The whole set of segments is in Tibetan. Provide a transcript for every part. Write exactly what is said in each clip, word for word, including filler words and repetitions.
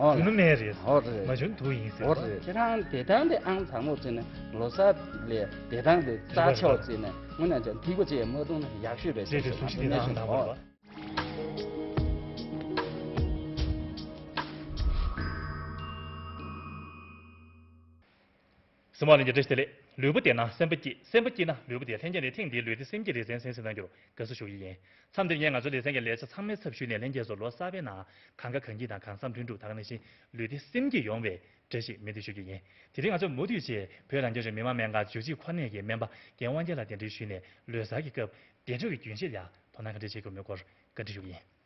ཨོ་ལ། བྱུང་ན་སྨན་རེད། ཨོ་རེད། མ་བྱུང་ན་དུག་ཡིན་ཟེར། ཨོ་རེད། ཁྱེད་རང་བདེ་ཐང་དེ་ཨང་དང་པོར་བརྩིས་ནས་ལོ་གསར་ལས་བདེ་ཐང་དེ་རྩ་ཆེ་བར་བརྩིས་ནས་དངོས་གནས་ཀྱང་ཐིགས་པ་ཅིག་མ་བཏུང་ན་ཡག་ཤོས་རེད་ཟེར། རེད་རེད། གཟུགས་གཞི་དེ་ནས་ཨང་དང་པོ་རེད་པ། གཟིགས་མོ་བ་ལྷན་རྒྱས་བཀྲ་ཤིས་བདེ་ལེགས། ལུས་པོ་བདེ་ན་སེམས་པ་སྐྱིད། སེམས་པ་སྐྱིད་ན་ལུས་པོ་བདེ། ལྷན་རྒྱས་ནས་ཐེངས་འདིའི་ལུས་བདེ་སེམས་སྐྱིད་ལེ་ཚན་གསན་གཟིགས་གནང་རྒྱུར་དགའ་བསུ་ཞུ་གི་ཡིན། མཚམས་འདིར་ངས་ང་ཚོའི་ལེ་ཚན་གྱི་ལས་བྱ་ཚང་མའི་ཚབ་ཞུས་ནས་ལྷན་རྒྱས་ཚོ་ལོ་གསར་པའི་ནང་གང་དགའ་གང་སྐྱིད་དང་གང་བསམ་དོན་འགྲུབ། ད་ག་ནང་བཞིན་ལུས་བདེ་སེམས་སྐྱིད་ཡོང་བའི་བཀྲ་ཤིས་སྨོན་འདུན་ཞུ་རྒྱུ་ཡིན། དེ་རིང་ང་ཚོ་མུ་མཐུད་བྱས་བོད་རང་སྐྱོང་ལྗོངས་མི་དམངས་སྨན་ཁང་འབྱོར་ཕྱུག་ཁོ་ནའི་སྨན་པ་རྒན་དབང་རྒྱལ་ལགས་གདན་འདྲེན་ཞུས་ནས་ལོ་གསར་གྱི་སྐབས་བདེ་འགྲོ་གི་རྒྱུན་ཤེས་ལ་དོ་སྣང་ག་འདྲ་བྱེད་དགོས་མིན་སྐོར་བཀའ་འདྲི་ཞུ་གི་ཡིན།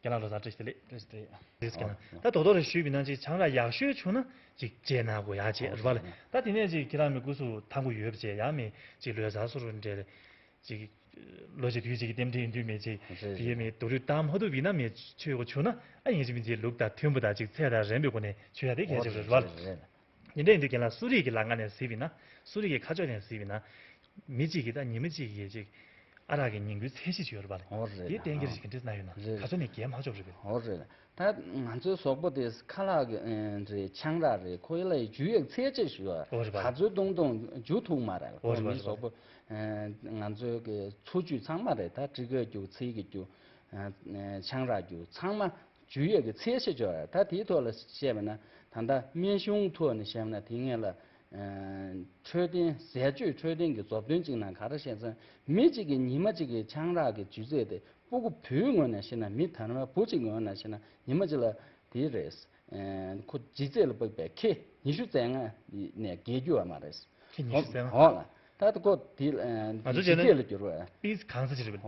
རྒན་ལགས་ལོ་གསར་བཀྲ་ཤིས་བདེ་ལེགས། བཀྲ་ཤིས་བདེ་ལེགས། རེས་ཀྱང་ཨོ། ད་དོ་དོ་རེ་ཞུས་པ་ཡིན་ན་ཅིག་ཆང་རག་ཡག་ཤོས་བྱུང་ན་ཅིག་བརྗེད་ན་གོ་ཡག་བྱེད་རེད་པ་ལ། ད་དེ་ནས་ཅིག་ཁྱེད་རང་མི་སྐུ་གཟུགས་ཐང་པོ་ཡོད་པ་བྱས་ཡང་མི་ཅིག་ལོ་གསར་སོ་རུ་འདྲ་ཅིག་ལོ་གཅིག་དུས་གཅིག་གི་རྟེན་འབྲེལ་ཡིན་དུས་མི་ཅིག་རེད། དེ་ཡས་མི་རྡོ་རུས་བཏང་མ་ཐུབ་པ་ཡིན་ན་མི་ཆོས་གོ་བྱུང་ན་ཨ་ཡིན་ཅིག་མིན་ཅིག་ལུག་དང་མཐུན་པ་དང་ཅིག་ཚད་དང་རན་པའི་སྒོ་ནས་ཆོས་ཡག་དེ་གལ་ཆེ་བ་རེད་པ་ལ། རེད། དེ་འདྲ་ཡིན་དུས་རྒན་ལགས་གསོ་རིག་གི་ལམ་ཁ་ནས་གཟིགས་པ་ཡིན་ན། གསོ་རིག་གི་ཁ་ཕྱོགས་ནས་གཟིགས་པ་ཡིན་ན། མི་གཅིག་གིས་ད་ཉི་མ་གཅིག་གི་ཅིག་ཨ་རག་གི་ཉིན་དགུའི་ཚད་གཞི་ཅིག་ཡོད་རེད་པ་ལ། ཨོ་རེད། དེའི་གཏན་འཁེལ་ཞིག་ག་འདྲས་གནང་ཡོད་ན། རེད། ག་ཚོད་ནས་བརྒལ་མ་ཆོག་རེད་པས། ཨོ་རེད། ད་ང་ཚོའི་གཟུགས་པོ་དེ་ཁ་ལག་གི་ཨེ་རེད། ཆང་རག་རེད། ཁོ་ཡི་ལ་ཡི་འཇུ་ཡག་ཚད་གཞི་ཞིག་ཡོད། ཨོ་རེད་པ། ག་ཚོད་བཏུང་བཏུང་འཇུ་ཐུབ་མ་རེད། ཨོ་རེད་པ། ཁོ་མི་རེད་པ། གཟུགས་པོ་ཨེ་ང་ཚོའི་གི་འཚོ་བཅུད་ཚང་མ་རེད། ད་སྤྲི་དཀར་རྒྱུ་ཚིལ་གྱི་རྒྱུ་ཨེ་ཆང་རག་རྒྱུ་ཚང་མ་འཇུ་ཡག་གི་ཚད་གཞི་ཅིག་ཡོད་རེད། ད་དེའི་ཐོག་ལ་བཤད་པ་ན་ད་ལྟ་སྨན་གཞུང་ཐོག་ནས་བཤད་པ་ན་དེ་སྔོན་ལ། འཕྲོད་བསྟེན་ཟས་སྤྱོད་འཕྲོད་བསྟེན་གྱི་མཛུབ་སྟོན་གཅིག་ནང་ག་རེ་བཤད་ཚེ་མི་གཅིག་གིས་ཉི་མ་གཅིག་གི་ཆང་རག་གི་འཇུ་ཚད་དེ་སྤུ་གུ་བུའི་ངོས་ནས་བཤད་ན་མི་དར་མ་བུ་གཅིག་ངོས་ནས་བཤད་ན་ཉི་མ་གཅིག་ལ་དེ་རེད། ཁོ་ལྗིད་ཚད་ལ་དཔག་པའི་ཁེ་ཉི་ཤུ་རྩ་ལྔ་ནས་བརྒལ་རྒྱུ་ཡོད་མ་རེད། ཁེ་ཉི་ཤུ་རྩ་ལྔ། འོ་ལ་ད་ཁོ་དེ་ང་ཚོ་ལྗིད་ཚད་ལ་བསྒྱུར་བ། པིས་གང་ས་ཅི་རེད།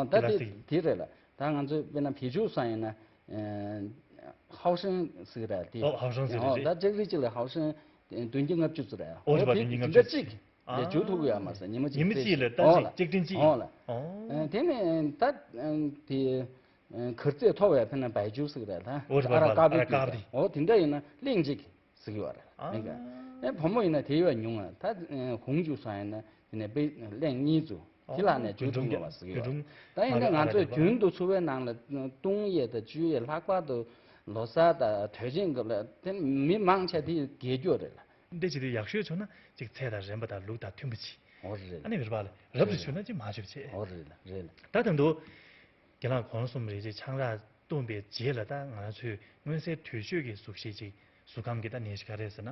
ད་དེ་དེ་རེད་ལ་ད་ང་ཚོ་དཔེར་ན་བེད་སྤྱོད་བཟང་ཡིན་ན། ཧའོ་ཧྲེང་ཟེར་གི་རེད་དེ། ཨོ་ཧའོ་ཧྲེང་ཟེར་གི་རེད། ད་ལྕགས་རི་གཅིག་ལ་ཧའོ་ཧྲེང་བདུན་བརྒྱ་ལྔ་བཅུ་ཙམ་རེད། ཨོ་རེད་པ། དེ་བདུན་བརྒྱ་ལྔ་བཅུ་གཅིག་ལས་འཇུ་ཐུབ་ཀྱི་ཡོད་མ་རེད། ཉི་མ་གཅིག་ཉི་མ་གཅིག་ལ་ད་ཨོ་ཅིག་ལྕགས་ཕྲེང་གཅིག་ཨོ་ལ། ཨོ། དེ་ནས་ད་དེ་གར་རྩེད་མཐོ་བའི་ཕན་ན་བའི་ཇུ་ཟེར་གི་རེད་ད། ཨོ་རེད་པ། ཨ་ར་དཀར་པོའི་ཨ་ར་དཀར་པོ་དེ། ཨོ་དེ་འདྲ་ཡིན་ན་གླིང་གཅིག་ཟེར་གི་ཡོད་རེད། ཨ། ལེན་ག་ཨེ་བུ་མོ་ཡིན་ན་དེ་ཡོད་ཉུང་ང་ད་ཧུང་ཇུ་སང་ཡིན་ན་དེ་ནས་པེ་གླེང་གཉིས་ཚུ་དེ་ལ་ནས་རྒྱུན་འཁྱོངས་ཡོད་པ་ཟེར་གི་ཡོད། རྒྱུན་འཁྱོངས་ད་ཡིན་ན་ང་ཚོས་རྒྱུན་དུ་འཚོ་བའི་ནང་ལ་བཏུང་ཡས་དང་བཅུ་ཡས་ལྷག་པར་དུ་ལོ་གསར་དང་དུས་ཆེན་སྐབས་ལ་དེ་མི་མང་ཆེ་དེ་རྒས་རྒྱུ་རེད་ལ། འདི་བྱེད་དུས་ཡག་ཤོས་བྱུང་ན་ཅིག་ཚད་དང་རན་པ་དང་ལུགས་དང་མཐུན་པ་ཅིག་ཨོ་རེད། ཨ་ནི་མི་རབས་ལ་རབ་ཏུ་བྱུང་ན་ཅིག་མ་བྱུང་བྱེད། ཨོ་རེད་ལ་རེད་ལ། ད་དང་དུ་རྒན་ལགས་གོང་གསུམ་རེད་ཅེས་ཆང་རག་བཏུངས་པའི་རྗེས་ལ་ད་ང་ཚོས་མངོན་གསལ་དོད་ཤོས་ཀྱི་གཟུགས་གཞི་ཅིག་གཟུགས་ཁམས་ཀྱི་ད་ནད་གཞི་ག་རེ་ཟེར་ན།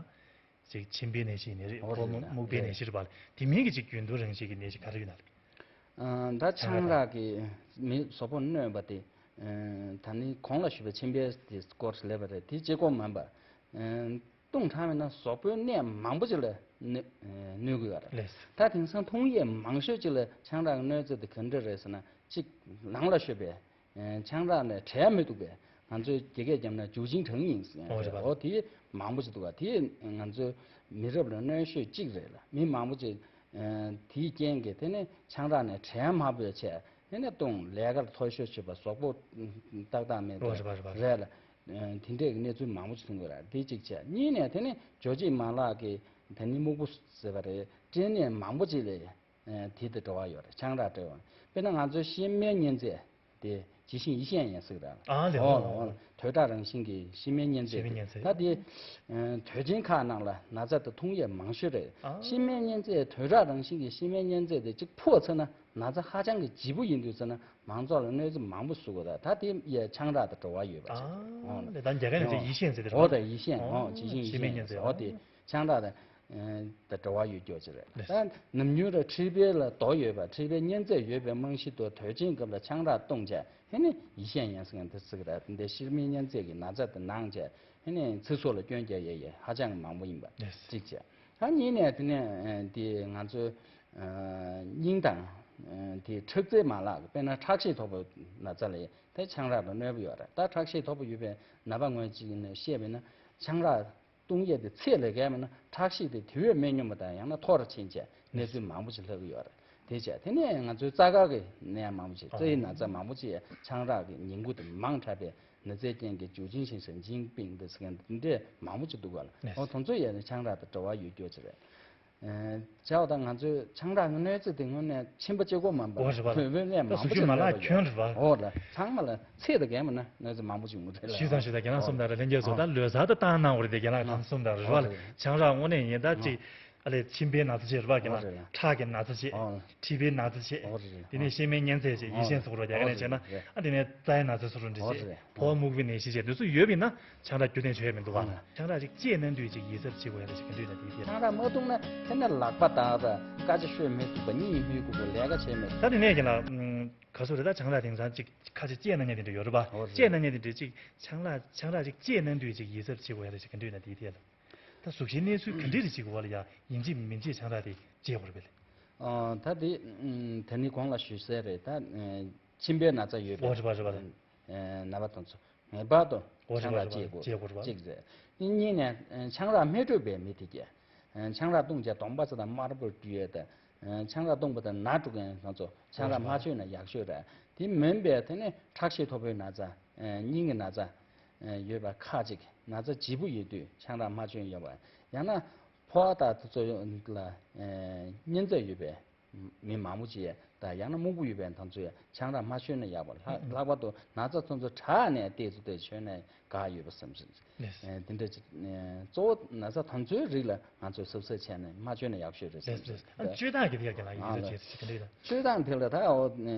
ཅིག་མཆིན་པའི་ནད་གཞི་ནད་རེད། ཨོ་ཕོ་རེད་ལ་རྨུགས་པའི་ནད་གཞི་རེད་པ། དེ་མིན་གྱི་ཅིག་རྒྱུན་དུ་རང་བཞིན་གྱི་ནད་གཞི་ག་རེ་ཡོད་ན་ལགས། ད་ཆང་རག་གིས་མི་གཟུགས་པོ་གནོད་པ་དེ་ད་ནི་གོང་ལ་ཞུས་པའི་མཆིན་པའི་དེ་སྐོར་ལབ་པ་རེད། དེ་གཅིག་པོ་མིན་པ། བཏུང་དྲགས་པས་ན་གཟུགས་པོའི་གནས་མང་པོ་ཅིག་ལ་གནོད་གནོད་ཀྱི་ཡོད་རེད། ལགས། ད་དེང་སང་འཐུང་ཡས་མང་ཤོས་ཅིག་ལ་ཆང་རག་གི་གནོད་འཚེ་དེ་ག་འདྲ་རེད་ཟེར་ན་གཅིག་ནང་ལ་ཤོད་པའི་ཆང་རག་ནས་བྲལ་མི་ཐུབ་པའི་ང་ཚོའི་དགེ་རྒན་རྒྱབ་ན་ཇུ་ཅིང་ཁྲང་ཡིན་ཟེར། ཨོ་རེད་པ། ཨོ་དེ་མང་པོ་ཅིག་འདུག་ག་དེ་ང་ཚོའི་མི་རབས་ལ་གནོད་ཤོས་གཅིག་རེད་ལ། མི་མང་པོ་ཅིག་དེའི་རྐྱེན་གྱིས་དེ་ནས་ཆང་རག་ནས་བྲལ་མ་ཕོད་བྱས་དེ་ནས་བཏུང་ལས་ཀར་མཐོ་ཤོས་བྱེད་པ་གཟུགས་པོ་ཏག་ཏག་མེད་པ་ཨོ་རེད་པ་རེད་པ་རེད་ལ། དེ་འདྲས་ཀྱི་གནས་ཚུལ་མང་པོ་ཞིག་མཐོང་གི་རེད། དེ་གཅིག་བྱས། གཉིས་ནས་དེ་ནི་འཇོ་སྒེག་མ་ལག་གི་དེ་ནི་སྨུག་པོ་ཟེར་བ་རེད། སྐྲན་ནད་མང་པོ་ཅིག་ལས་དེ་དང་འབྲེལ་བ་ཡོད་རེད། ཆང་རག་འབྲེལ་བ། དཔེར་ན་ང་ཚོའི་གཤེར་རྨེན་གཉན་ཚད་དེ་急性胰腺炎ཟེར་གི་རེད། ཨ་ལས། འོ་ལ་འོ་ལ། དོས་དྲག་རང་བཞིན་གྱི་གཤེར་རྨེན་གཉན་ཚད་དེ་གཤེར་རྨེན་གཉན་ཚད། ད་དེ་དུས་ཆེན་ཁག་ནང་ལ་ན་ཚ་དེ་འཐུང་ཡས་མང་ཤོས་རེད། ཨ། གཤེར་རྨེན་གཉན་ཚད་དོས་དྲག་རང་བཞིན་གྱི་གཤེར་རྨེན་གཉན་ཚད་དེ་གཅིག་ཕོག་ཚར་ན་ན་ཚ་ཧ་ཅང་གི་ལྗིད་པོ་ཡིན་དུས་ཚོད་ན་མང་ཚོགས་ལ་གནོད་འཚེ་མང་པོ་བཟོ་གི་རེད། ད་དེ་ཡས་ཆང་རག་དང་འབྲེལ་བ་ཡོད་པ་ཅིག་ཨ་རེད། ད་རྒྱ་སྐད་ནང་བྱས་ཡིད་ཤེས་ཟེར་དེ་རེད་པ། འོ་ད་ཡིད་ཤེས། ཨོ་འོ་ཇི་ཤིང་ཡིད་ཤེས་ཟེར། འོ་དེ་ཆང་རག་དང་འབྲེལ་བ་ཡོད་རྒྱུ་ཅིག་རེད། ད་ནམ་རྒྱུན་ར་མཁྲིས་པའི་ལ་དོགས་ཡོད་པ། མཁྲིས་པའི་གཉན་ཚད་ཡོད་པའི་རྨང་གཞི་དུ་དུས་ཆེན་སྐབས་ལ་ཆང་རག་བཏུང་བྱས་ཧེ་ནས་ཡིད་ཤེས་ཡིན་ཟེར་མཁན་དེ་ཟེར་གི་རེད། འདི་གཤེར་རྨེན་གཉན་ཚད་ཀྱི་ན་ཚ་དེ་ནང་བྱས་ཧེ་ནས་ཚེ་སྲོག་ལ་སྐྱོན་རྒྱག་ཡས་ཡས་ཧ་ཅང་མང་པོ་ཡིན་པ་གཅིག་བྱས། ད་གཉིས་ནས་དེ་ནས་དེ་ང་ཚོའི་སྙིང་དང་དེ་ཁྲག་རྩའི་མ་ལག་དཔེར་ན་ཁྲག་ཤེད་མཐོ་པོ་ན་ཚ་ལ་དེ་ཆང་རག་ལ་གནོད་པ་ཡོད་རེད། ད་ཁྲག་ཤེད་མཐོ་པོ་ཡོད་པའི་ནད་པ་ངོས་གཅིག་ནས་བཤད་པ་ཡིན་ན་ཆང་རག་བཏུང་ཡས་དེ་ཚད་ལས་བརྒལ་མིན་ན་ཁྲག་ཤེད་དེ་དེ་བས་མི་སྙོམས་པ་དང་ཡང་ན་མཐོ་རུ་ཕྱིན་བྱས་གནས་ཚུལ་མང་པོ་ཞིག་ལྷག་གི་ཡོད་རེད། དེ་བྱས་དེ་ནས་ང་ཚོའི་རྩ་དཀར་གྱི་ནད་མང་པོ་ཞིག་རྩ་ཡི་ན་ཚ་མང་པོ་ཅིག་ཆང་རག་གི་ཉིང་ཁུ་དེ་མང་དྲགས་པའི་ན་ཚའི་རྐྱེན་གྱིས་ཇུ་ཅིང་ཞིང་ཞིང་ཅིང་པིང་དེ་ཟེར་མཁན་དེ་འདྲས་མང་པོ་ཅིག་འདུག་ག་ལ། ཨོ་དེ་ཚོ་ཡས་ནས་ཆང་རག་དང་འབྲེལ་བ་ཡོད་རྒྱུ་ཅིག་རེད། ཨེ། བྱས་པ་དང་ང་ཚོའི་ཆང་རག་གི་གནོད་འཚེ་དེ་དངོས་གནས་ཁྱིམ་པ་གཅིག་པོ་མིན་པར། འོ་རེད་པ། བོད་པའི་གནས་ད་མང་པོ་ཞིག་ལ་ད་ལྟ་ཡོད་རེད་པ། འོ་ལ་ཚང་མ་ལ་ཚད་དང་བརྒལ་མིན་ན་གནོད་འཚེ་མང་པོ་ཞིག་ཡོང་གི་རེད་ལ། ཞུས་ཙང་ཞུས་ཙང་རྒན་ལགས་གསུངས་དང་ལྷན་རྒྱས་ཚོ་ད་ལོ་གསར་དུ་བཏང་གནང་བ་རེད་དེ། རྒན་ལགས་གང་གསུངས་དང་རེད་པ། ཆང་རག་དངོས་གནས་ཡིན་ད་ཅིག་ཨ་ལས་མཆིན་པའི་ན་ཚ་བྱེད་རེད་པ། རྒན་ལགས་ཁྲག་གི་ན་ཚ་བྱེད། མཁྲིས་པའི་ན་ཚ་བྱེད། དེ་ནས་གཤེད་མའི་གཉན་ཚད་བྱེད། ཡིད་ཤེས་སོགས་རོ་རྒྱག་ག་ནས་བྱས་ན་ཨ་དེ་ནས་རྩ་བའི་ན་ཚ་སོགས་རུ་འདྲི་བྱེད། ཕོ་བ་སྨུག་པོའི་ནད་གཞི་བྱེད། འདི་ཚོ་ཡོད་པ་ཡིན་ན་ཆང་རག་རྒྱུན་གཏན་བྱེད་ཡ་མི་འདུག་བ། ཆང་རག་ཅིག་བཅད་གནང་དུས་ཅིག་ཡིད་གཟབ་བྱེད་དགོས་ཡ་ལ་ཞིག་ག་འདྲ་ཡོད་ན་དེའི་ཐད་ལ། ཆང་རག་མ་འཐུང་ན་དེ་ནས་ལག་པ་བརྡར་བ། སྐད་ཆ་ཤོད་མི་ཐུབ་པ། གཉིད་མི་ཁུག་པ། ལས་ཀ་བྱེད་མི་ཐུབ། ད་དེ་ནས་ཀྱི་ལ་ག་སོ་རེད། ད་ཆང་རག་དེང་སང་ཅིག་ཁ་ཅིག་བཅད་གནང་མཁན་དེ་འདྲ་ཡོད་རེད་པ། བཅད་གནང་མཁན་དེ་འདྲ་ཅིག་ཆང་རག་ཆང་རག་ཅིག་བཅད་གནང་དུས་ཅིག་ཡིད་གཟབ་བྱེད་དགོས་ཡ་ལ་ཞིག་ག་འདྲ་ཡོད་ན་དེའི་ཐད་ལ། ད་གཟུགས་གཞིའི་གནས་ཚུལ་ག་འདྲ་རེ་ཅིག་གི་འོག་ལ་ཡ་ཡིན་གཅིག་མིན་གཅིག་ཆང་རག་དེ་བཅད་དགོས་རེད་པས། ཨ། ད་དེ་ཨ་ད་ནི་གོང་ལ་ཞུས་གསལ་རེད། ད་ཨ་མཆིན་པའི་ན་ཚ་ཡོད་པའི། འོ་རེད་པ་རེད་པ། ཨ་ནད་པ་དེ་ཚོ་ངེས་པར་དུ་འོ་རེད་པ་ཆང་རག་རེད་པ། བཅད་དགོས། བཅད་དགོས་རེད་པ། གཅིག་རེད། གཉིས་ནས་ཨ་ཆང་རག་མི་འདྲ་བའི་མི་དེ་གས་ཨ་ཆང་རག་བཏུང་བྱས་གདོང་པ་ཚོ་དང་དམར་པོ་འགྲོ་ཡས་དང་། ཨ་ཆང་རག་བཏུང་བ་དང་ན་འགྲོ་མཁན་དེ་ཚོ་ཆང་རག་མ་མཆོད་ན་ཡག་ཤོས་རེད། དེ་མིན་པའི་དེ་ནི་ཁྲག་ཤེད་མཐོ་པོའི་ན་ཚ། ཨ་སྙིང་གི་ན་ཚ། ཨ་ཡོད་པ་ཁག་ཅིག་ན་ཚ་ལྗིད་པོ་ཡོད་དུས་ཆང་རག་མ་མཆོད་ཡོད་པ། ཡང་ན་ཕོ་བ་དང་དེ་ཚོ་ལ་ཨ་གཉན་ཚད་ཡོད་པའི་མི་མང་པོ་ཅིག་དང་། ཡང་ན་སྨུག་པོ་ཡོད་པའི་དེ་ཚོས་ཆང་རག་མ་མཆོད་ན་ཡག་པ། ལྷག་ལྷག་པར་དུ་ན་ཚ་དེ་ཚོ་དྲག་ནས་བལྟས་ཚུལ་དེ་མཆོད་ན་དགའ་ཡོད་པ་བསམ་སོང་། ལགས། ཨ་དེ་འདྲ་ཅིག་ཨ་གཙོ་བོ་ན་ཚ་དེ་ཚོའི་རིགས་ལ་ང་ཚོས་གཟབ་གཟབ་བྱས་ནས་མ་མཆོད་ན་ཡག་ཤོས་རེད་བསམ་སོང་། ལགས་ལགས། ཨ་སྤྱོད་སྟངས་ཀྱི་དེ་ཡག་གི་ལ་ཡིན་ཟེར་བྱས་ཚུལ་དེ་འདྲ་ཡིན། སྤྱོད་སྟངས་དེ་ལ་ད་འོ་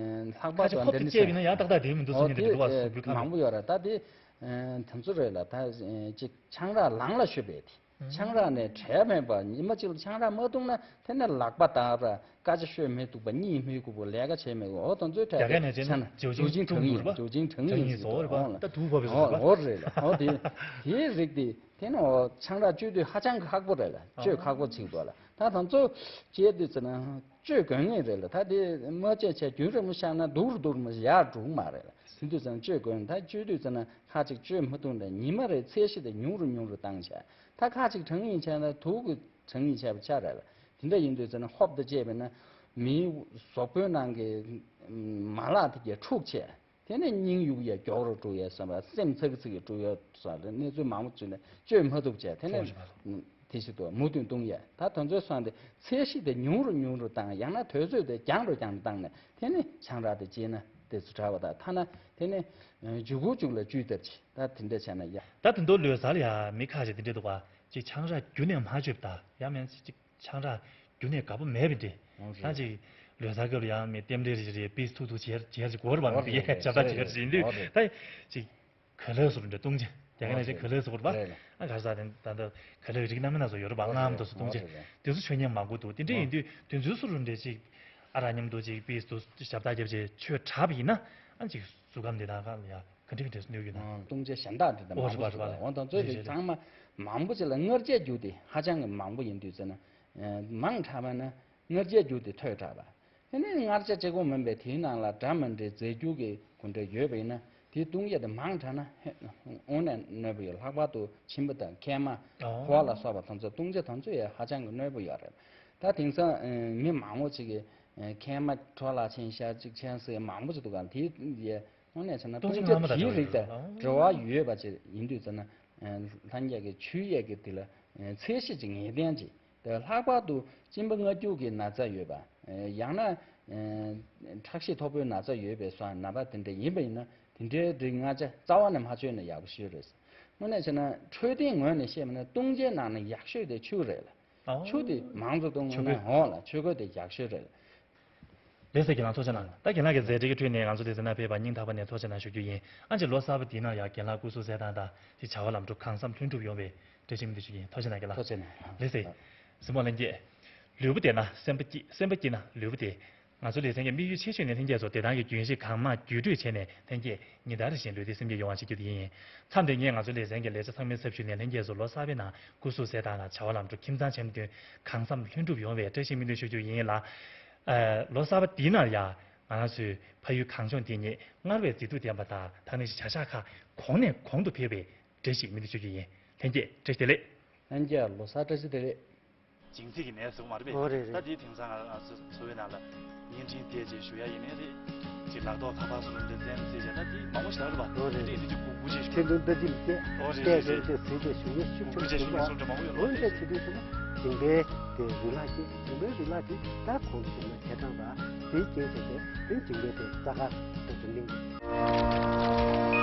ལྷག་པར་ཁ་ཅིག་དུ་ཁོབ་འདི་ཏུ་འདྲ་བཅད་པ་ཡིན་ན་ཡང་ཏག་ཏག་དེ་མི་འདུག་བསམ་མཁན་དེ་འདུག་བ། གཟུགས་པོའི་ཁ་ལ། མང་པོ་ཡོད་རེད། ད་དེ་ཨ་དེ་ཚོ་རེད་ལ། ད་ཅིག་ཆང་རག་ལངས་ལ་ཤོར་བས་དེ། ཆང་རག་ནས་བྲལ་མེད་པ། ཉི་མ་གཅིག་ལ་ཆང་རག་མ་འཐུང་ན་དེ་ནས་ལག་པ་བརྡར་བ། སྐད་ཆ་ཤོད་མི་ཐུབ་པ། གཉིད་མི་ཁུག་པ། ལས་ཀ་བྱེད་མི་ཁུག་འོ་དེ་ཚོའི་གྲས་རྒྱ་སྐད་ནས་བྱས་ན་ཆ་ན་བྱུག་ཅིང་ཁྲང་ཡིན་རེད་པ། བྱུག་ཅིང་ཁྲང་ཡིན་ཟེར་བ་རེད་པ། ད་དུག་ཕོག་པའི་བཟོ་འོ་རེད་པ། ད་དུག་ཕོག་པའི་བཟོ་འོ་རེད་པ། འོ་རེད་ལ། འོ་དེ་དེའི་རིགས་དེ་དེ་ནི་འོ་ཆང་རག་སྤྱོད་དུས་ཧ་ཅང་གི་ཁག་པོ་རེད་ལ། སྤྱོད་ཁག་པོ་ཅིག་འདུག་ལ། ད་དེ་ཚོ་བྱེད་དུས་ཙམ་ན་སྤྱོད་དགོས་ངེས་རེད་ལ། ད་དེ་མ་བྱས་བྱས་རྒྱུན་རིང་པོ་བཞག་ན་སྡུག་རུ་སྡུག་རུ་མ་ཡར་འགྲོ་གི་མ་རེད་ལ། དེ་དུས་ཙམ་ན་སྤྱོད་དགོས་ན། ད་སྤྱོད་དུས་ཙམ་ན་ཁ་ཅིག་སྤྱོད་མ་ཐུབ་ན་ཉི་མ་རེ་ཚད་གཞི་དེ་ཉུང་རུ་ཉུང་རུ་བཏང་བྱས། ད་ཁ་ཅིག་ཁྲང་ཡིན་བྱས་ན་དུག་གི་ཁྲང་ཡིན་བྱས་པ་ཆགས་རེད་ལ། དེ་འདྲ་ཡིན་དུས་ཙམ་ན་ཧོབ་ཏེ་བྱས་པས་ན་མིའི་གཟུགས་པོའི་ནང་གི་མ་ལག་དེ་གས་འཁྲུགས་བྱས། དེ་ནས་སྙིང་གཡུག་ཡས། མགྱོགས་རུ་འགྲོ་ཡས་བསམ་པ། སེམས་ཚིག་ཚིག་གིས་འགྲོ་ཡས་བསམ་པ། གནས་ཚུལ་མང་པོ་བྱུང་ནས་བཅོས་མ་ཐུབ་བྱས། དེ་ནས་ཐོག་ཞིག་ཐོག་མུ་མཐུད་གཏོང་ཡས། ད་དེ་ཚོའི་སོང་སྟེ་ཚད་གཞི་དེ་ཉུང་རུ་ཉུང་རུ་བཏང་། ཡང་ན་དུས་ཚོད་དེ་རྒྱང་རུ་རྒྱང་རུ་བཏང་ནས་དེ་ནས་ཆང་རག་དེ་བཅད་ན་དེ་ཚོ་དྲག་པ་དང་། ཐ་ན་དེ་ནས་མཇུག་གུ་མཇུག་ལ་བཅུད་ལྟར་གྱིས་ད་དེ་འདྲ་བྱས་ན་ཡ། ད་དེ་འདྲ་ལོ་གསར་ལ་ཡ་མི་ཁ་ཤས་དེ་འདྲ་འདུག་པ། ཅིག་ཆང་རག་རྒྱུན་ནས་མ་མཆོད་པ་དང་། ཡང་མིན་ཅིག་ཆང་རག་རྒྱུན་ནས་དགའ་པོ་མེད་པ་འདྲ། ཨོ་རེད། ད་ཅིག་ལོ་གསར་སྐབས་ལ་ཡང་མི་རྟེན་འབྲེལ་རེ་རེ་པིས་ཐུག་ཐུག་བྱེད་བྱེད་ཅིག་དགོས་རེད་པ། ཨོ་མི་རེད་ཡས་ཆབ་ད་རེད་བྱེད་རེད་ཅིག་ཡིན་དུས། ཨོ་རེད། ད་ཅིག་ག་ལེར་སོགས་འདྲ་བཏུང་བྱས། རྒྱ་སྐད་ནང་ཅིག་ག་ལེར་སོགས་རེད་པ། རེད་རེད། ཨ་ག་ས་དེ་ད་ལྟ་ག་ལེར་རིགས་སྣ་མིན་སྣ་ཚོགས་ཡོད་རེད་པ། ཨོ་རྔམ་རེད་དུ་སོགས་བཏུང་བྱས། ཨོ་རེད་རེད། དེ་ཚོ་མཆོད་མཁན་མང་པོ་འདུག། དེ་འདྲ་ཡིན་དུས་དེ་ཚོའི་སོགས་འདྲ་ཅིག་ཨ་རག་མཉམ་དུ་ཅིག་པིས་དུ་ཞབས་ཏག་རྒྱབ་བྱས་མཆོད་དྲགས་པ་ཡིན་ན། ཨ་ཅིག་གཟུགས་ཁམས་དེ་དག་ལ་ཡ་ག་འདྲ་ག་འདྲ་གནོད་ཀྱི་ན། ཨང་། བཏུང་བྱས་གཞན་དག་འདི་དང་ཨོ་མང་པོ་རེད་པ་ཞིག་འདུག་རེད་པ། པ། འོ་དང་ཚོའི་རེད་རིགས་རེད་ཚང་མ་མང་པོ་ཅིག་ལ་མངར་ཆའི་རྒྱུ་དེ་ཧ་ཅང་གི་མང་པོ་ཡིན་དུས་ཙམ་ན། ཨ་མང་དྲགས་པ་ན་མངར་ཆའི་རྒྱུ་དེ་མཐོ་དྲགས་པ། དེ་ནས་མངར་ཆ་གཅིག་པོ་མིན་པའི་དེའི་ནང་ལ་འདྲ་མི་འདྲའི་རྫས་འགྱུར་གྱི་གོ་འདྲ་ཡོད་པ་ཡིན་ན། དེའི་བཏུང་བྱས་དེ་མང་དྲགས་ན་དངོས་གནས་གནོད་པ་ཡོད། ལྷག་པར་དུ་མཆིན་པ་དང་མཁལ་མ། ཨོ། ཕོ་བ་ལ་སོགས་པ་དེ་ཚོ་བཏུང་བྱས་དེ་ཚོ་ཡང་ཧ་ཅང་གི་གནོད་པ་ཡོད་རེད། ད་དེང་སང་ཨ་མི་མང་པོ་ཅིག་གིས་ཨ་མཁལ་མ་འཕྲོ་བརླག་ཕྱིན་ཤག་ཅིག་ཕྱིན་ཟེར་མང་པོ་ཅིག་འདུག་ག། དེ་ཡས་དངོས་གནས་བྱས་ན་བཏུང་བྱའི་དེ་རིགས་དང་འབྲེལ་བ་ཡོད་པ་ཅིག་ཡིན་དུས་ཙམ་ན། ལྷན་རྒྱས་ཀྱི་ཆོས་ཡས་ཀྱི་དེ་ལ་ཚད་གཞི་ཅིག་ངེས་གཏན་ཅིག། དེ་ལྷག་པར་དུ་གཅིན་པ་མངར་སྐྱུར་གྱི་ན་ཚ་ཡོད་པ། ཡང་ན་ཁྲག་ཤེད་མཐོ་པོའི་ན་ཚ་ཡོད་པའི་སོགས་ནད་པ་དེ་འདྲ་ཡིན་པ་ཡིན་ན། དེ་འདྲའི་རིགས་མངར་ཆ་རྩ་བ་ནས་མ་མཆོད་ན་ཡག་པོ་ཞིག་རེད། དངོས་གནས་བྱས་ན་འཕྲོད་བསྟེན་ངོས་ནས་བཤད་པ་ན་བཏུང་བྱའི་ནང་ནས་ཡག་ཤོས་དེ་ཆུ་རེད་ལ། ཨོ། ཆུ་དེ་མང་དུ་བཏུང་ཆུ་ན། འོ་ལ་ཆུ་ཁོལ་དེ་ཡག་ཤོས་རེད། ལགས་སོ། རྒན་ལགས་ཐུགས་རྗེ་གནང་། ད་རྒན་ལགས་ཀྱི་མཛད་འཕྲིན་གྱི་ཁྲོད་ནས་ང་ཚོ་ལེ་ཚན་ནང་ཕེབས་པར་སྙིང་ཐག་པ་ནས་ཐུགས་རྗེ་གནང་ཞུ་རྒྱུ་ཡིན། ཨ་ཅེ་ལོ་གསར་པ་འདི་ནང་ཡང་རྒན་ལགས་སྐུ་གཟུགས་གསལ་ཐང་དང་དེ་བྱ་བ་ལམ་འགྲོ་གང་བསམ་ལྷུན་གྲུབ་ཡོང་བའི་བཀྲ་ཤིས་སྨོན་འདུན་ཞུ་རྒྱུ་ཡིན། ཐུགས་རྗེ་གནང་རྒན་ལགས། ཐུགས་རྗེ་གནང་། ལགས་སོ། གཟིགས་མོ་ལྷན་རྒྱས། ལུས་པོ་བདེ་ན་སེམས་པ་སྐྱིད། སེམས་པ་སྐྱིད་ན་ལུས་པོ་བདེ། ང་ཚོ་ལེ་ཚན་གྱི་དམིགས་ཡུལ་ཆེ་ཤོས་ནི་ལྷན་རྒྱས་ཚོ་བདེ་ཐང་གི་རྒྱུན་ཤེས་གང་མང་བརྒྱུད་སྤྲོད་བྱས་ནས་ལྷན་རྒྱས་ཉིན་ལྟར་བཞིན་ལུས་བདེ་སེམས་བདེ་ཡོང་བ་བྱེད་རྒྱུ་དེ་ཡིན། མཚམས་འདིར་ངས་ང་ཚོ་ལེ་ཚན་གྱི་ལས་བྱེད་ཚང་མའི་ཚབ་ཞུས་ནས་ལྷན་རྒྱས་ཚོ་ལོ་གསར་པའི་ནང་སྐུ་གཟུགས་གསལ་ཐང་དང་བྱ་བ་ལམ་འགྲོ་ཁྱིམ་ཚང་འཆམ་མཐུན་གང་བསམ་ལྷུན་གྲུབ་ཡོང་བའི་བཀྲ་ཤིས་སྨོན་འདུན་ཞུ་རྒྱུ་ཡིན་ལ། ཨ། ལོ་གསར་པ་འདིའི་ནང་ཡང་ང་རང་ཚོའི་ཕ་ཡུལ་གངས་ལྗོངས་འདི་ཉིད་སྔར་བས་མཛེས་སྡུག་ལྡན་པ་དང་། ད་ནི་བྱ་གཞག་ཁག་གོང་ནས་གོང་དུ་འཕེལ་བའི་བཀྲ་ཤིས་སྨོན་འདུན་ཞུ་རྒྱུ་ཡིན། ལྷན་རྒྱས་བཀྲ་ཤིས་བདེ་ལེགས། ལྷན་རྒྱས་ལོ་གསར་བཀྲ་ཤིས་བདེ་ལེགས། བྱིངས་ཚིག་གི་ནས་ཟུག་མ་རེད་པས། ཨོ་རེད་རེད། ད་དེའི་དེང་སང་ང་ཚོ་འཚོ་བའི་ནང་ལ་བརྙན་འཕྲིན་དེ་ཅིག་ཞུ་ཡ་ཡིན་ནའི་རེད། ཅིག་ལག་ཐོག་ཁ་པར་སོགས་ལ་འདི་བཙན་བཟས་བྱས་ན་དེ་མང་པོ་ཞིག་རག་རེད་པ། ཨོ་རེད། དེ་འདི་ཅིག་སྒུག་སྒུག་བྱས་ཞུ། ཆེད་དུ་འདི་ཅིག་བལྟས། ཨོ་རེད་རེད་རེད། བལྟས་བལྟས་བཟས་བྱས་ཞུ་ཡ་ཤུགས་ཆེན་པོ་འདུག་ཨོ་རེད། བྱས་བྱས་སོང་ཙང་མང་པོ་ཡོད། ཨོ་རེད། བྱས་དུས་ཙམ་ན་ ཞིང་པའི་དེ་རུ་ལག་ཅིག་ཞིང་པའི་རུ་ལག་ཅིག་ད་གོང་དུ་ཞུས་ན་བྱས་ཙང་ར་དེའི་རྐྱེན་བྱས་ཏེ་དེ་ཞིང་པའི་དེ་རྩྭ་ཁ་ཏོག་ཙམ་གླིང་དུ།